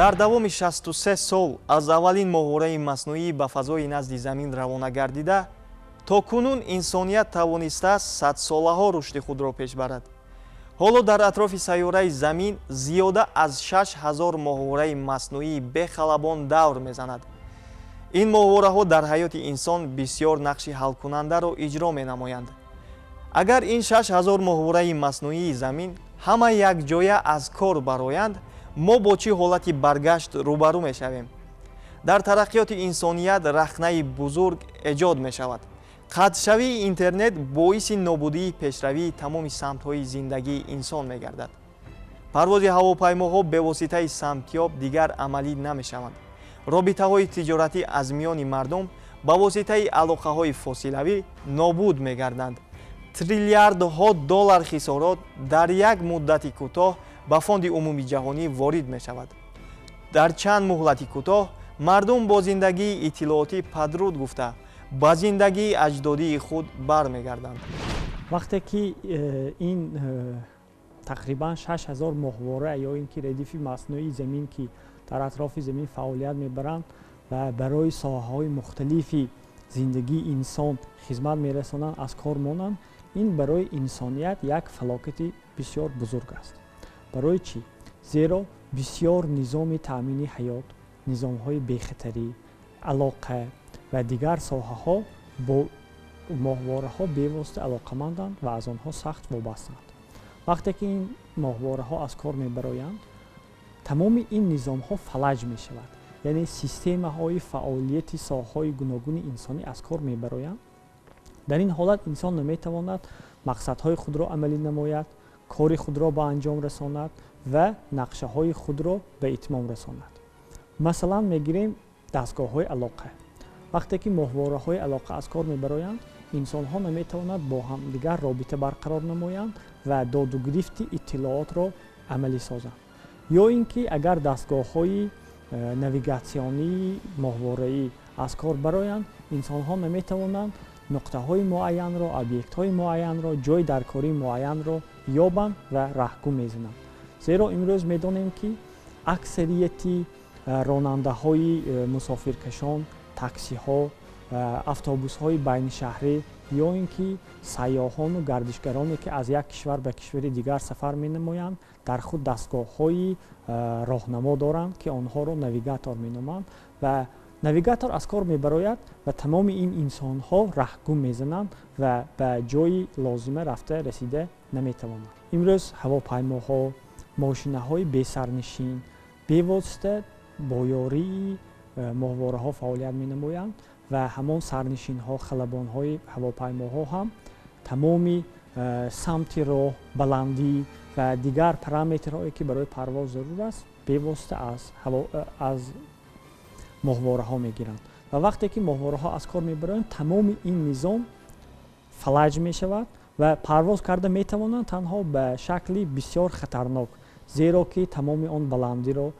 Дар давоми 63 сол аз аввалин моҳвораи маснуӣ ба фазои назди замин равона гардида, то кунун инсоният тавонистааст садсолаҳо рушди худро пеш барад. Ҳоло дар атрофи сайёраи замин зиёда аз 6000 моҳвораи маснуии бехалабон давр мезанад. Ин моҳвораҳо дар ҳаёти инсон бисёр нақши ҳалкунандаро иҷро менамоянд. Агар ин 6000 моҳвораи маснуии замин ҳама якҷоя аз кор бароянд, мо бо чӣ ҳолати баргашт рӯбарӯ мешавем? Дар тараққиёти инсоният рахнаи бузург эҷод мешавад. Қатъшавии интернет боиси нобудии пешравии тамоми самтҳои зиндагии инсон мегардад. Парвози ҳавопаймоҳо бевоситаи самтёб дигар амалӣ намешаванд. Робитаҳои тиҷоратӣ аз миёни мардум ба воситаи алоқаҳои фосилавӣ нобуд мегарданд. Триллиардҳо доллар хисорот дар як муддати кӯтоҳ ба фонди умумии ҷаҳонӣ ворид мешавад. Дар чанд муҳлати кӯтоҳ мардум бо зиндагии иттилоотӣ падруд гуфта ба зиндагии аҷдодии худ бармегарданд. Вақте ки ин тақрибан 6000 моҳвора ё ин ки редифи маснуии замин, ки дар атрофи замин фаъолият мебаранд ва барои соҳаҳои мухталифи зиндагии инсон хизмат мерасонанд, аз кор монанд, ин барои инсоният як фалокати бисёр бузург аст. Барои чӣ? Зеро бисёр низоми таъмини ҳаёт, низомҳои бехатарӣ, алоқа ва дигар соҳаҳо бо моҳвораҳо бевосита алоқаманданд ва аз онҳо сахт вобастанд. Вақте ки ин моҳвораҳо аз кор мебароянд, тамоми ин низомҳо фалаҷ мешавад, яъне системаҳои фаъолияти соҳаҳои гуногуни инсонӣ аз кор мебароянд. Дар ин ҳолат инсон наметавонад мақсадҳои худро амалӣ намояд, кори худро ба анҷом расонад ва нақшаҳои худро ба итмом расонад. Масалан, мегирем дастгоҳҳои алоқа. Вақте ки моҳвораҳои алоқа аз кор мебароянд, инсонҳо наметавонанд бо ҳамдигар робита барқарор намоянд ва додугирифти иттилоотро амалӣ созанд. Ё ин ки агар дастгоҳҳои навигатсионии моҳвораӣ аз кор бароянд, инсонҳо наметавонанд нуқтаҳои муайянро, объектҳои муайянро, ҷойи даркории муайянро ёбанд ва раҳгум мезананд. Зеро имрӯз медонем, ки аксарияти ронандаҳои мусофиркашон, таксиҳо, автобусҳои байнишаҳрӣ ё ин ки сайёҳону гардишгароне, ки аз як кишвар ба кишвари дигар сафар менамоянд, дар худ дастгоҳҳои роҳнамо доранд, ки онҳоро навигатор меноманд ва навигатор аз кор мебарояд ва тамоми ин инсонҳо раҳгум мезананд ва ба ҷои лозима рафта расида наметавонанд. Имрӯз ҳавопаймоҳо, мошинаҳои бесарнишин бевосита бо ёрии моҳвораҳо фаъолият менамоянд ва ҳамон сарнишинҳо, халабонҳои ҳавопаймоҳо ҳам тамоми самти роҳ, баландӣ ва дигар параметрҳое, ки барои парвоз зарур аст, бевосита аз моҳвораҳо мегиранд. Ва вақте ки моҳвораҳо аз кор мебароянд, тамоми ин низом фалаҷ мешавад ва парвоз карда метавонанд танҳо ба шакли бисёр хатарнок, зеро ки тамоми он баландиро,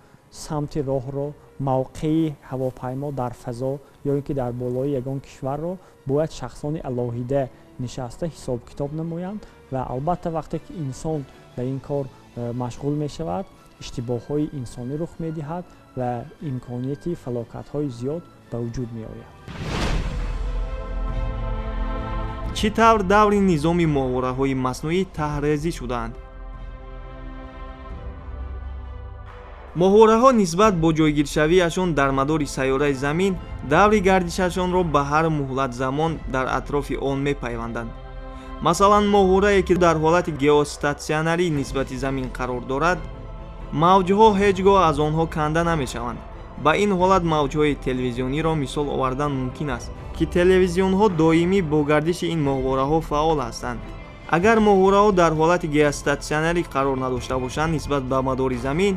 самти роҳро, мавқеи ҳавопаймо дар фазо ё ин ки дар болои ягон кишварро бояд шахсони алоҳида нишаста ҳисобкитоб намоянд. Ва албатта вақте ки инсон ба ин кор машғул мешавад, иштибоҳҳои инсонӣ рух медиҳад ва имконияти фалокатҳои зиёд ба вуҷуд меояд. Чӣ тавр даври низоми моҳвораҳои маснуӣ таҳрезӣ шудаанд? Моҳвораҳо нисбат бо ҷойгиршавиашон дар мадори сайёраи замин даври гардишашонро ба ҳар муҳлат замон дар атрофи он мепайванданд. Масалан, моҳворае, ки дар ҳолати геостатсионарӣ нисбати замин қарор дорад, мавҷҳо ҳеҷ гоҳ аз онҳо канда намешаванд. Ба ин ҳолат мавҷҳои телевизиониро мисол овардан мумкин аст, ки телевизионҳо доимӣ бо гардиши ин моҳвораҳо фаъол ҳастанд. Агар моҳвораҳо дар ҳолати геостатсионарӣ қарор надошта бошанд нисбат ба мадори замин,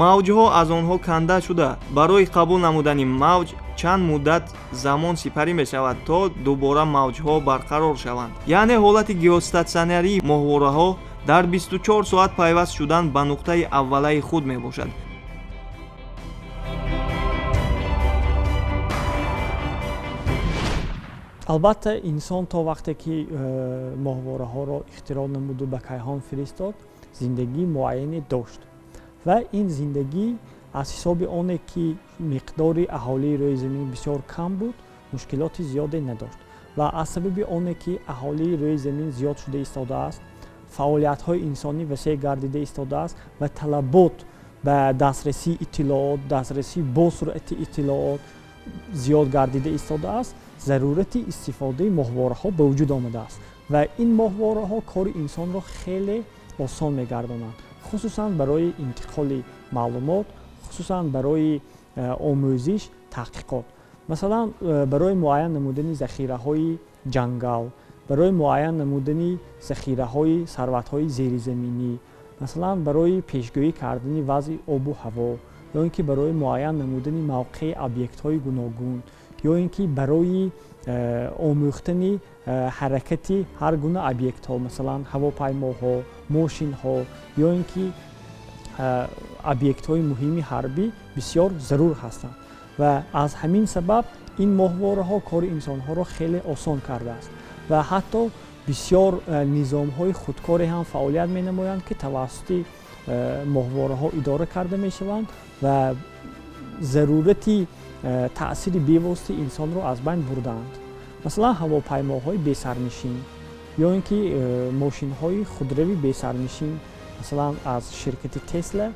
мавҷҳо аз онҳо канда шуда, барои қабул намудани мавҷ чанд муддат замон сипарӣ мешавад, то дубора мавҷҳо барқарор шаванд. Яъне ҳолати геостатсионарии моҳвораҳо дар 24 соат пайваст шудан ба нуқтаи аввалаи худ мебошад. Албатта, инсон то вақте ки моҳвораҳоро ихтироъ намуду ба кайҳон фиристод, зиндагии муайяне дошт ва ин зиндагӣ Аз ҳисоби оне ки миқдори аҳолии рӯи замин бисёр кам буд, мушкилоти зиёде надошт ва аз сабаби оне ки аҳолии рӯи замин зиёд шуда истодааст, фаъолиятҳои инсонӣ васеъ гардида истодааст ва талабот ба дастрасии иттилоот, дастрасии бо суръати иттилоот зиёд гардида истодааст, зарурати истифодаи моҳвораҳо ба вуҷуд омадааст ва ин моҳвораҳо кори инсонро хеле осон мегардонанд, хусусан барои интиқоли маълумот, хусусан барои омӯзиш, таҳқиқот. Масалан, барои муайян намудани захираҳои ҷангал, барои муайян намудани захираҳои сарватҳои зеризаминӣ, масалан, барои пешгӯӣ кардани вазъи обу ҳаво, ё ин ки барои муайян намудани мавқеи объектҳои гуногун, ё ин ки барои омӯхтани ҳаракати ҳар гуна объектҳо, масалан, ҳавопаймоҳо, мошинҳо, ё ин ки объектҳои муҳими ҳарбӣ бисёр зарур ҳастанд. Ва аз ҳамин сабаб ин моҳвораҳо кори инсонҳоро хеле осон кардааст ва ҳатто бисёр низомҳои худкоре ҳам фаъолият менамоянд, ки тавассути моҳвораҳо идора карда мешаванд ва зарурати таъсири бевоситаи инсонро аз байн бурдаанд. Масалан, ҳавопаймоҳои бесарнишин ё ин ки мошинҳои худрави бесарнишин, масалан, аз ширкати Тесла,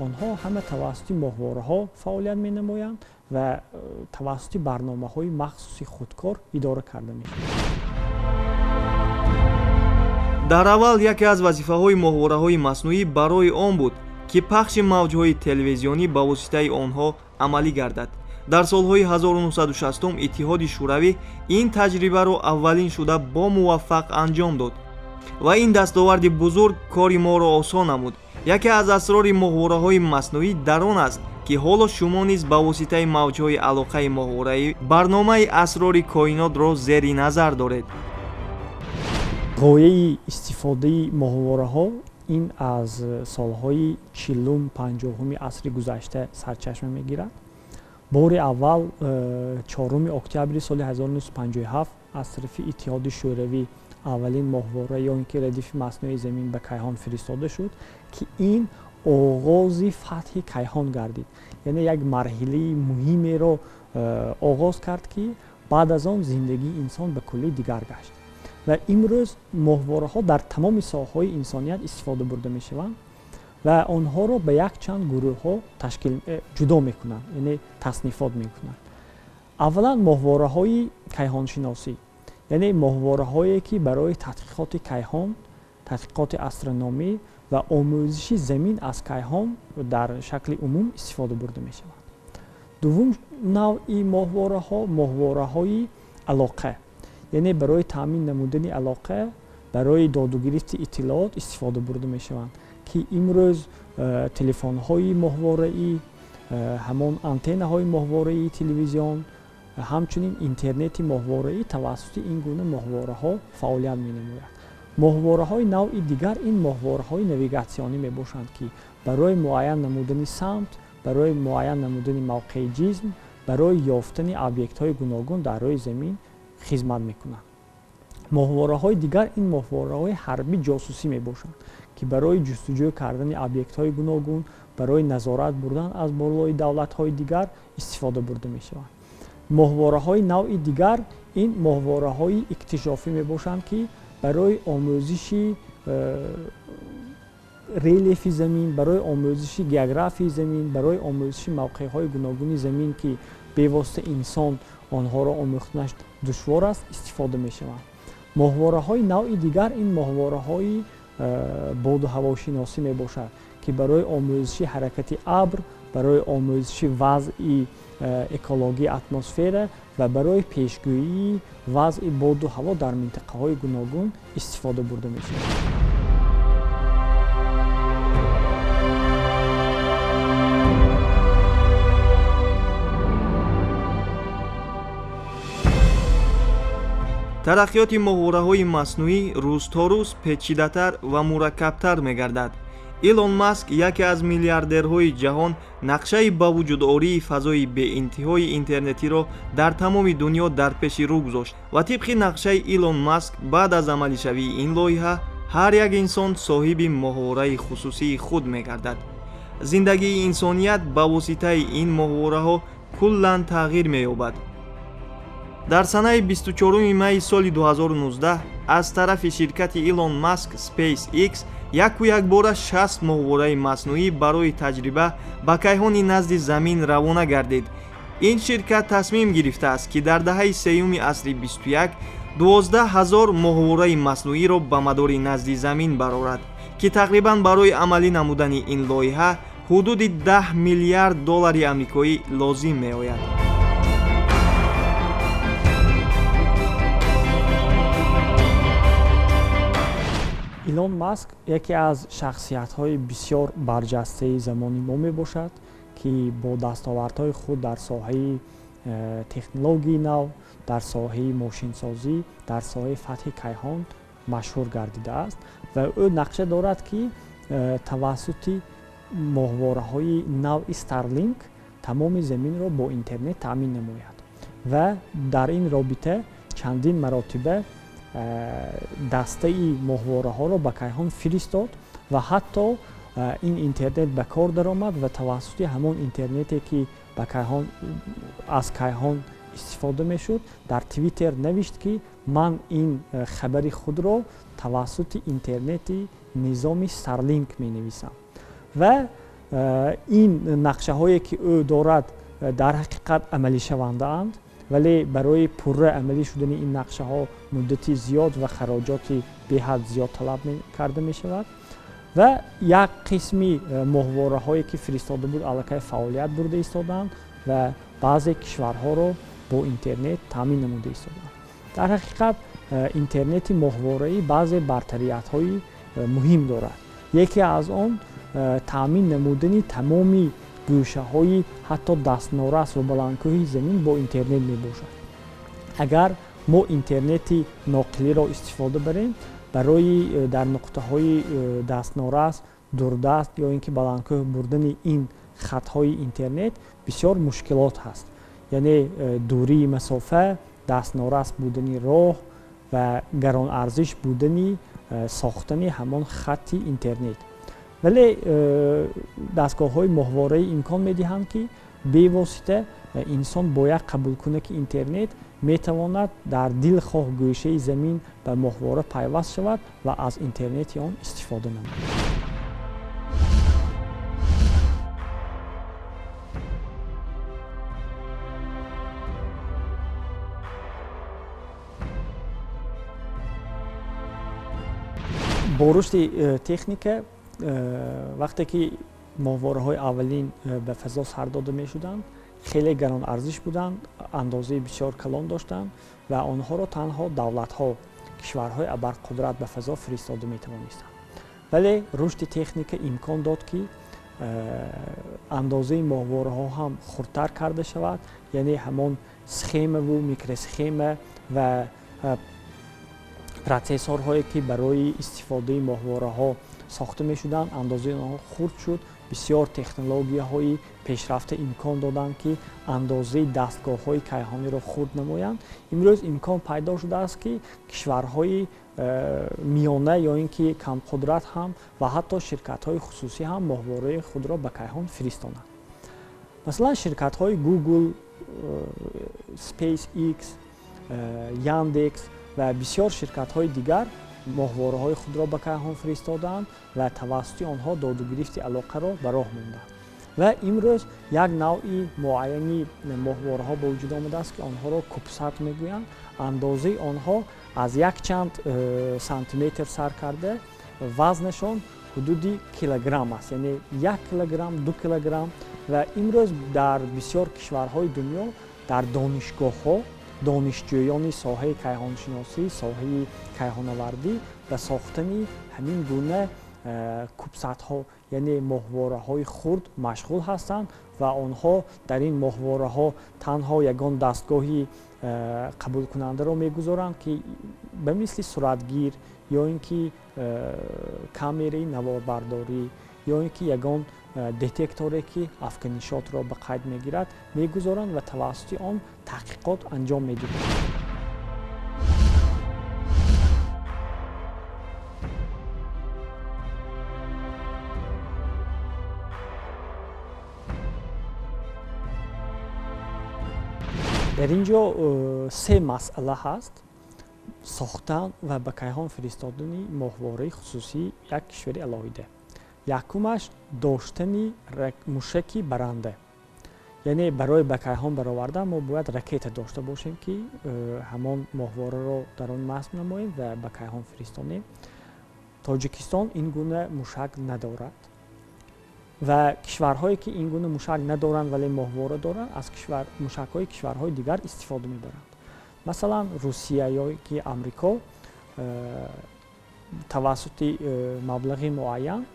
онҳо ҳама тавассути моҳвораҳо фаъолият менамоянд ва тавассути барномаҳои махсуси худкор идора карда мешаванд. Дар аввал яке аз вазифаҳои моҳвораҳои маснуӣ барои он буд, ки пахши мавҷҳои телевизионӣ ба воситаи онҳо амалӣ гардад. Дар солҳои 1960 Иттиҳоди Шӯравӣ ин таҷрибаро аввалин шуда бо муваффақ анҷом дод ва ин дастоварди бузург кори моро осон намуд. Яке аз асрори моҳвораҳои маснуӣ дар он аст, ки ҳоло шумо низ ба воситаи мавҷҳои алоқаи моҳвораӣ барномаи асрори коинотро зери назар доред. Ғояи истифодаи моҳвораҳо ин аз солҳои 40-50 асри гузашта сарчашма мегирад. Бори аввал 4 октябри соли 1957 аз тарафи Иттиҳоди Шӯравӣ аввалин моҳвора ё ин ки радифи маснуии замин ба кайҳон фиристода шуд, ки ин оғози фатҳи кайҳон гардид. Яъне як марҳилаи муҳимеро оғоз кард, ки баъд аз он зиндагии инсон ба куллӣ дигар гашт. Ва имрӯз моҳвораҳо дар тамоми соҳаҳои инсоният истифода бурда мешаванд ва онҳоро ба якчанд гурӯҳҳо ташкил ҷудо мекунанд, яъне таснифот мекунанд. Аввалан моҳвораҳои кайҳоншиносӣ, яъне моҳвораҳое ки барои таҳқиқоти кайҳон, таҳқиқоти астрономӣ ва омӯзиши замин аз кайҳон дар шакли умум истифода бурда мешаванд. Дуввум навъи моҳвораҳо моҳвораҳои алоқа, яъне барои таъмин намудани алоқа, барои додугирифти иттилоот истифода бурда мешаванд, ки имрӯз телефонҳои моҳвораӣ, ҳамон антеннаҳои моҳвораии телевизион, ҳамчунин интернети моҳвораӣ тавассути ин гуна моҳвораҳо фаъолият менамояд. Моҳвораҳои навъи дигар ин моҳвораҳои навигатсионӣ мебошанд, ки барои муайян намудани самт, барои муайян намудани мавқеи ҷисм, барои ёфтани объектҳои гуногун дар рӯи замин хизмат мекунанд. Моҳвораҳои дигар ин моҳвораҳои ҳарбӣ ҷосусӣ мебошанд, ки барои ҷустуҷӯ кардани объектҳои гуногун, барои назорат бурдан аз болои давлатҳои дигар истифода бурда мешаванд. Моҳвораҳои навъи дигар ин моҳвораҳои иктишофӣ мебошанд, ки барои омӯзиши релефи замин, барои омӯзиши географияи замин, барои омӯзиши мавқеъҳои гуногуни замин, ки бевосита инсон онҳоро омӯхтанаш душвор аст, истифода мешаванд. Моҳвораҳои навъи дигар ин моҳвораҳои боду ҳавошиносӣ мебошад, ки барои омӯзиши ҳаракати абр, барои омӯзиши вазъи экологии атмосфера ва барои пешгӯии вазъи боду ҳаво дар минтақаҳои гуногун истифода бурда мешавад. Тараққиёти моҳвораҳои маснуӣ рӯз то рӯз печидатар ва мураккабтар мегардад. Илон Маск, яке аз миллиардерҳои ҷаҳон, нақшаи ба вуҷудории фазои беинтиҳои интернетиро дар тамоми дунё дар пеши рӯ гузошт ва тибқи нақшаи Илон Маск баъд аз амалишавии ин лоиҳа ҳар як инсон соҳиби моҳвораи хусусии худ мегардад. Зиндагии инсоният ба воситаи ин моҳвораҳо куллан тағйир меёбад. Дар санаи 24 майи соли 2019 аз тарафи ширкати Илон Маск SpaceX яку якбора 60 моҳвораи маснуӣ барои таҷриба ба кайҳони назди Замин равона гардид. Ин ширкат тасмим гирифтааст, ки дар даҳаи сеюми асри 21 12 ҳазор моҳвораи маснуиро ба мадори назди Замин барорад, ки тақрибан барои амалӣ намудани ин лоиҳа ҳудуди 10 миллиард доллари амрикоӣ лозим меояд. Илон Маск яке аз шахсиятҳои бисёр барҷастаи замони мо мебошад, ки бо дастовардҳои худ дар соҳаи технологияи нав, дар соҳаи мошинсозӣ, дар соҳаи фатҳи кайҳон машҳур гардидааст ва ӯ нақша дорад, ки тавассути моҳвораҳои навъи Starlink тамоми заминро бо интернет таъмин намояд ва дар ин робита чандин маротиба дастаи моҳвораҳоро ба кайҳон фиристод ва ҳатто ин интернет ба кор даромад ва тавассути ҳамон интернете, ки ба кайҳон аз кайҳон истифода мешуд, дар Твиттер навишт, ки ман ин хабари худро тавассути интернети низоми Starlink менависам. Ва ин нақшаҳое, ки ӯ дорад, дар ҳақиқат амалишавандаанд, вале барои пурра амалӣ шудани ин нақшаҳо муддати зиёд ва хароҷоти беҳад зиёд талаб карда мешавад. Ва як қисми моҳвораҳое, ки фиристода буд, аллакай фаъолият бурда истодаанд ва баъзе кишварҳоро бо интернет таъмин намуда истодаанд. Дар ҳақиқат интернети моҳвораӣ баъзе бартариятҳои муҳим дорад. Яке аз он таъмин намудани тамоми гӯшаҳои ҳатто дастнорас ва баландкӯҳи замин бо интернет мебошад. Агар мо интернети ноқилиро истифода барем, барои дар нуқтаҳои дастнорас, дурдаст ё ин ки баландкӯҳ бурдани ин хатҳои интернет бисёр мушкилот ҳаст. Яъне дурии масофа, дастнорас будани роҳ ва гаронарзиш будани сохтани ҳамон хатти интернет. Вале дастгоҳҳои моҳвораӣ имкон медиҳанд, ки бевосита инсон бо як қабулкунаки интернет метавонад дар дилхоҳ гӯшаи замин ба моҳвора пайваст шавад ва аз интернети он истифода намояд. Бо рушди техника, вақте ки моҳвораҳои аввалин ба фазо сар дода мешуданд, хеле гаронарзиш буданд, андозаи бисёр калон доштанд ва онҳоро танҳо давлатҳо, кишварҳои абарқудрат ба фазо фиристода метавонистанд. Вале рушди техника имкон дод, ки андозаи моҳвораҳо ҳам хурдтар карда шавад, яъне ҳамон схемаву микросхема ва протсессорҳое, ки барои истифодаи моҳвораҳо сохта мешуданд, андозаи онҳо хурд шуд. Бисёр технологияҳои пешрафта имкон доданд, ки андозаи дастгоҳҳои кайҳониро хурд намоянд. Имрӯз имкон пайдо шудааст, ки кишварҳои миёна ё ин ки камқудрат ҳам ва ҳатто ширкатҳои хусусӣ ҳам моҳвораи худро ба кайҳон фиристонанд. Масалан, ширкатҳои Google, SpaceX, Yandex ва бисёр ширкатҳои дигар моҳвораҳои худро ба кайҳон фиристодаанд ва тавассути онҳо додугирифти алоқаро ба роҳ монданд. Ва имрӯз як навъи муайяни моҳвораҳо ба вуҷуд омадааст, ки онҳоро кубсат мегӯянд. Андозаи онҳо аз якчанд сантиметр сар карда, вазнашон ҳудуди килограмм аст, яъне 1 килограмм, 2 килограмм. Ва имрӯз дар бисёр кишварҳои дунё дар донишгоҳҳо донишҷӯёни соҳаи кайҳоншиносӣ, соҳаи кайҳонавардӣ ба сохтани ҳамин гуна кубсатҳо, яъне моҳвораҳои хурд машғул ҳастанд ва онҳо дар ин моҳвораҳо танҳо ягон дастгоҳи қабулкунандаро мегузоранд, ки ба мисли суратгир ё ин ки камераи наворбардорӣ ё ин ки ягон детекторе, ки афканишотро ба қайд мегирад, мегузоранд ва тавассути он таҳқиқот анҷом медиҳанд. Дар ин ҷо се масъала ҳаст: сохтан ва ба кайҳон фиристодани моҳвораи хусусии як кишвари алоҳида. Якумаш доштани мушаки баранда, яъне барои ба кайҳон баровардан мо бояд ракета дошта бошем, ки ҳамон моҳвораро дар он насб намоем ва ба кайҳон фиристонем. Тоҷикистон ин гуна мушак надорад ва кишварҳое ки ин гуна мушак надоранд, вале моҳвора доранд, аз мушакҳои кишварҳои дигар истифода мебаранд. Масалан, Русия ё ки Амрико тавассути маблағи муайян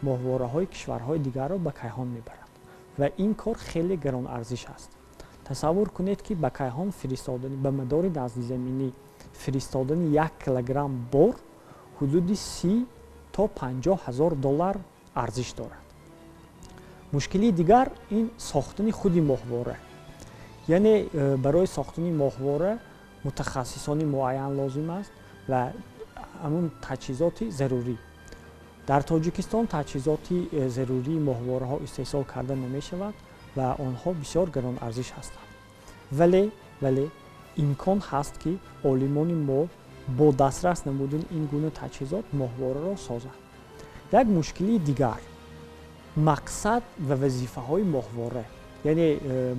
моҳвораҳои кишварҳои дигарро ба кайҳон мебаранд ва ин кор хеле гаронарзиш аст. Тасаввур кунед, ки ба кайҳон фиристодани, ба мадори наздизаминӣ фиристодани 1 килограмм бор ҳудуди 30 то 50 ҳазор доллар арзиш дорад. Мушкилии дигар ин сохтани худи моҳвора. Яъне барои сохтани моҳвора мутахассисони муайян лозим аст ва ҳамун таҷҳизоти зарурӣ. Дар Тоҷикистон таҷҳизоти зарурии моҳвораҳо истеҳсол карда намешавад ва онҳо бисёр гаронарзиш ҳастанд. Вале имкон ҳаст, ки олимони мо бо дастрас намудани ин гуна таҷҳизот моҳвораро созанд. Як мушкилии дигар мақсад ва вазифаҳои моҳвора. Яъне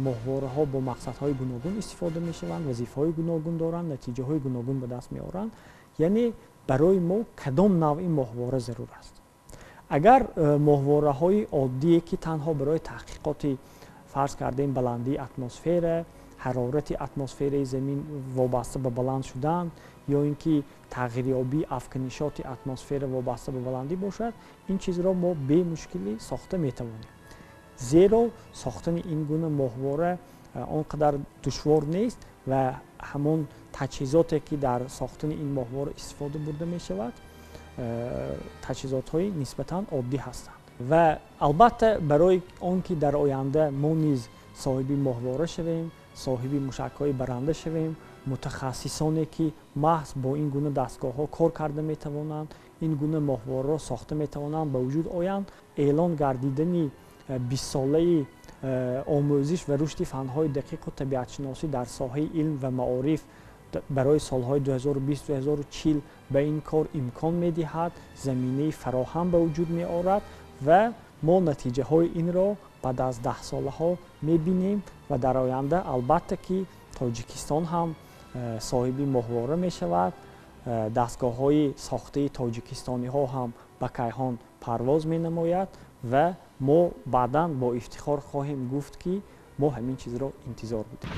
моҳвораҳо бо мақсадҳои гуногун истифода мешаванд, вазифаҳои гуногун доранд, натиҷаҳои гуногун ба даст меоранд. Яъне барои мо кадом навъи моҳвора зарур аст? Агар моҳвораҳои оддие, ки танҳо барои таҳқиқоти фарз кардем баландии атмосфера, ҳарорати атмосфераи замин вобаста ба баланд шудан ё ин ки тағйирёбии афканишоти атмосфера вобаста ба баландӣ бошад, ин чизро мо бемушкилӣ сохта метавонем. Зеро сохтани ин гуна моҳвора он қадар душвор нест ва ҳамон таҷҳизоте, ки дар сохтани ин моҳвора истифода бурда мешавад, таҷҳизотҳои нисбатан оддӣ ҳастанд. Ва албатта барои он ки дар оянда мо низ соҳиби моҳвора шавем, соҳиби мушакҳои баранда шавем, мутахассисоне ки маҳз бо ин гуна дастгоҳҳо кор карда метавонанд, ин гуна моҳвораро сохта метавонанд, ба вуҷуд оянд. Эълон гардидани 20-солаи омӯзиш ва рушди фанҳои дақиқу табиатшиносӣ дар соҳаи илм ва маориф барои солҳои 2020-2040 ба ин кор имкон медиҳад, заминаи фароҳам ба вуҷуд меорад ва мо натиҷаҳои инро баъд аз 10 солаҳо мебинем ва дар оянда албатта ки Тоҷикистон ҳам соҳиби моҳвора мешавад, дастгоҳҳои сохтаи тоҷикистониҳо ҳам ба кайҳон парвоз менамояд ва мо баъдан бо ифтихор хоҳем гуфт, ки мо ҳамин чизро интизор будем.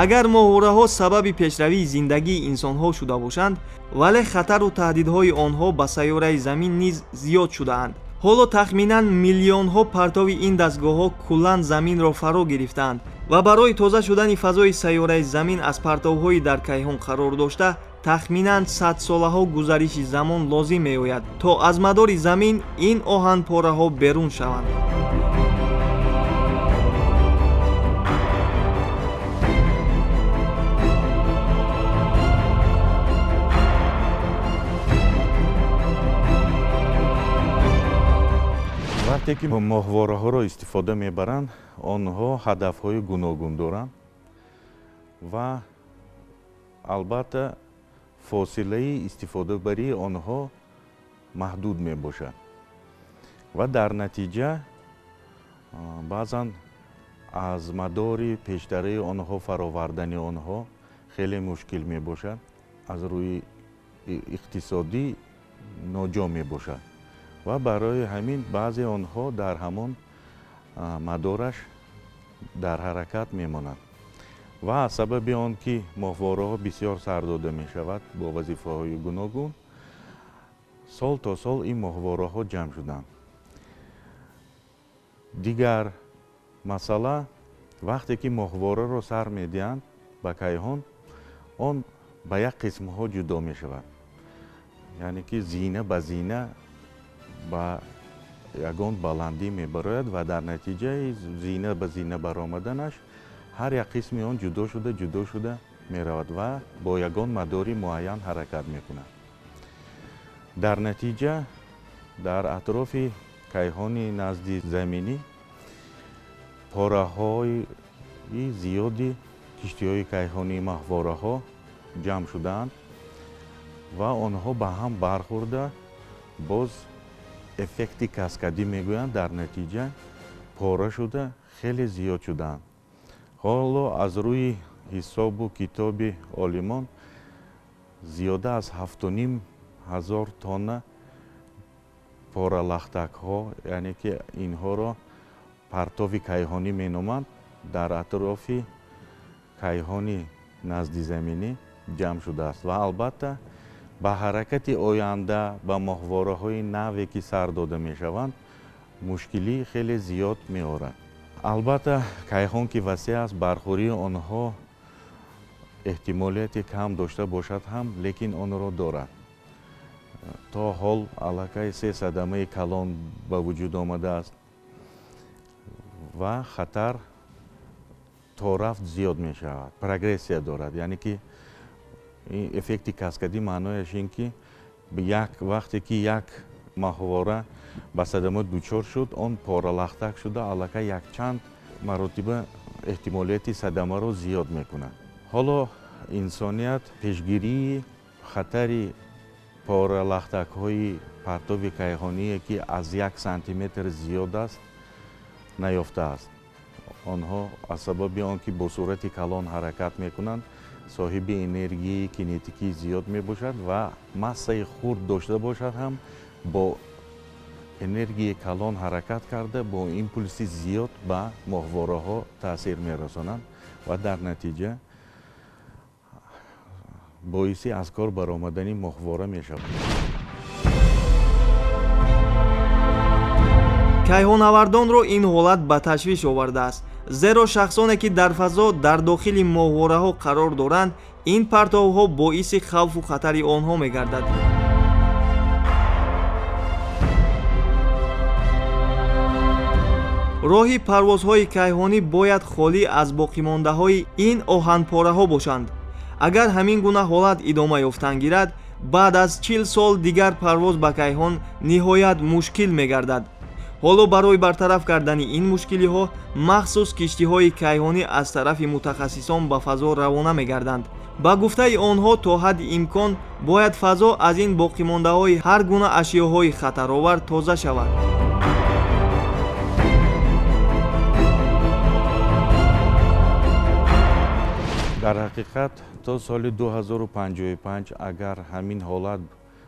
Агар моҳвораҳо сабаби пешравии зиндагии инсонҳо шуда бошанд, вале хатару таҳдидҳои онҳо ба сайёраи замин низ зиёд шудаанд. Ҳоло тахминан миллионҳо партови ин дастгоҳҳо куллан заминро фаро гирифтаанд ва барои тоза шудани фазои сайёраи замин аз партовҳои дар кайҳон қарор дошта тахминан 100 солаҳо гузариши замон лозим меояд, то аз мадори замин ин оҳанпораҳо берун шаванд. Вақте ки моҳвораҳоро истифода мебаранд, онҳо ҳадафҳои гуногун доранд ва албатта фосилаи истифодабарии онҳо маҳдуд мебошад ва дар натиҷа баъзан аз мадори пештараи онҳо фаровардани онҳо хеле мушкил мебошад, аз рӯи иқтисодӣ ноҷо мебошад ва барои ҳамин баъзе онҳо дар ҳамон мадораш дар ҳаракат мемонанд ва аз сабаби он ки моҳвораҳо бисёр сар дода мешавад бо вазифаҳои гуногун, сол то сол ин моҳвораҳо ҷамъ шуданд. Дигар масъала, вақте ки моҳвораро сар медиҳанд ба кайҳон, он ба як қисмҳо ҷудо мешавад, яъне ки зина ба зина ба ягон баландӣ мебарояд ва дар натиҷаи зина ба зина баромаданаш ҳар як қисми он ҷудо шуда ҷудо шуда меравад ва бо ягон мадори муайян ҳаракат мекунад. Дар натиҷа дар атрофи кайҳони назди заминӣ Пораҳои зиёди киштиҳои кайҳонии моҳвораҳо ҷамъ шудаанд ва онҳо ба ҳам бархӯрда боз эффекти каскадӣ мегӯянд, дар натиҷа пора шуда хеле зиёд шудаанд. Ҳоло аз рӯи ҳисобу китоби олимон зиёда аз 7,5 ҳазор тонна поралахтакҳо, яъне ки инҳоро партови кайҳонӣ меноманд, дар атрофи кайҳони наздизаминӣ ҷамъ шудааст ва албатта ба ҳаракати оянда ба моҳвораҳои наве ки сар дода мешаванд мушкилӣ хеле зиёд меорад. Албатта кайҳон ки васеъ аст, бархӯрии онҳо эҳтимолияти кам дошта бошад ҳам, лекин онро дорад. То ҳол аллакай 3 садамаи калон ба вуҷуд омадааст ва хатар то рафт зиёд мешавад, прогрессия дорад. Яъне ки эффекти каскадӣ маънояш ин ки як вақте ки як моҳвора ба садама дучор шуд, он поралахтак шуда аллакай якчанд маротиба эҳтимолияти садамаро зиёд мекунад. Ҳоло инсоният пешгирии хатари поралахтакҳои партови кайҳоние ки аз 1 сантиметр зиёд аст наёфтааст. Онҳо аз сабаби он ки бо суръати калон ҳаракат мекунанд, соҳиби энергияи кинетикии зиёд мебошад ва массаи хурд дошта бошад ҳам бо энергияи калон ҳаракат карда бо импулси зиёд ба моҳвораҳо таъсир мерасонанд ва дар натиҷа боиси аз кор баромадани моҳвора мешавад. Кайҳонавардонро ин ҳолат ба ташвиш овардааст, зеро шахсоне ки дар фазо дар дохили моҳвораҳо қарор доранд, ин партовҳо боиси хавфу хатари онҳо мегардад. Роҳи парвозҳои кайҳонӣ бояд холӣ аз боқимондаҳои ин оҳанпораҳо бошанд. Агар ҳамин гуна ҳолат идома ёфтан гирад, баъд аз 40 сол дигар парвоз ба кайҳон ниҳоят мушкил мегардад. Ҳоло барои бартараф кардани ин мушкилиҳо махсус киштиҳои кайҳонӣ аз тарафи мутахассисон ба фазо равона мегарданд. Ба гуфтаи онҳо то ҳадди имкон бояд фазо аз ин боқимондаҳои ҳар гуна ашёҳои хатаровар тоза шавад. Дар ҳақиқат то соли 2055 агар ҳамин ҳолат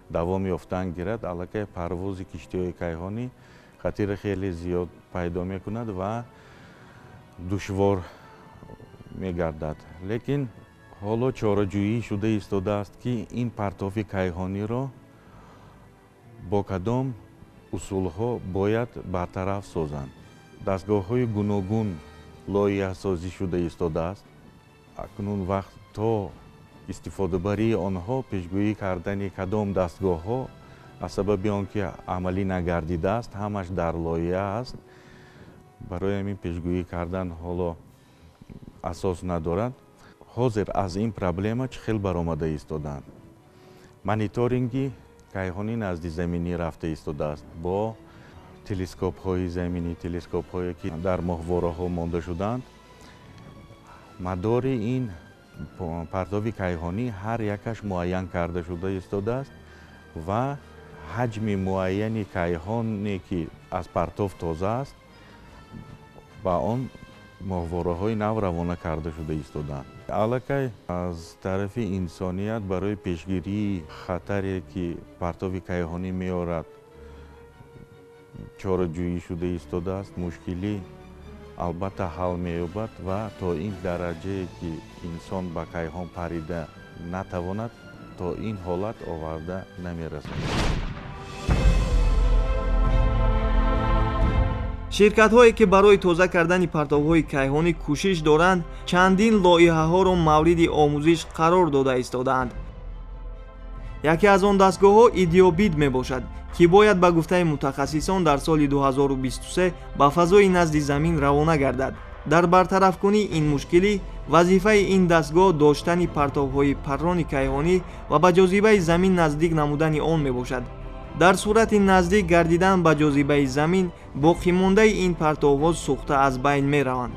давом ёфтан гирад, аллакай парвози киштиҳои кайҳонӣ хатари хеле зиёд пайдо мекунад ва душвор мегардад. Лекин ҳоло чораҷӯӣ шуда истодааст ки ин партофи кайҳониро бо кадом усулҳо бояд бартараф созанд. Дастгоҳҳои гуногун лоиҳасозӣ шуда истодааст. Акнун вақт то истифодабарии онҳо пешгӯӣ кардани кадом дастгоҳҳо аз сабаби он ки амалӣ нагардидааст, ҳамаш дар лоиҳа аст. Барои ҳамин пешгӯӣ кардан ҳоло асос надорад. Ҳозир аз ин проблема чӣ хел баромада истодаанд? Мониторинги кайҳонӣ наздизаминӣ рафта истодааст бо телескопҳои заминӣ, телескопҳое ки дар моҳвораҳо монда шудаанд. Мадори ин партови кайҳонӣ ҳар якаш муайян карда шуда истодааст ва ҳаҷми муайяни кайҳоне ки аз партов тоза аст ба он моҳвораҳои нав равона карда шуда истодаанд. Аллакай аз тарафи инсоният барои пешгирии хатаре ки партови кайҳонӣ меорад чораҷӯӣ шуда истодааст. Мушкилӣ албатта ҳал меёбад ва то ин дараҷае ки инсон ба кайҳон парида натавонад, то ин ҳолат оварда намерасад. Ширкатҳое ки барои тоза кардани партовҳои кайҳонӣ кӯшиш доранд, чандин лоиҳаҳоро мавриди омӯзиш қарор дода истодаанд. Яке аз он дастгоҳҳо идиобит мебошад, ки бояд ба гуфтаи мутахассисон дар соли 2023 ба фазои назди замин равона гардад. Дар бартарафкунии ин мушкилӣ вазифаи ин дастгоҳ доштани партовҳои паррони кайҳонӣ ва ба ҷозибаи замин наздик намудани он мебошад. Дар сурати наздик гардидан ба ҷозибаи Замин, боқимондаи ин партовҳо сӯхта аз байн мераванд.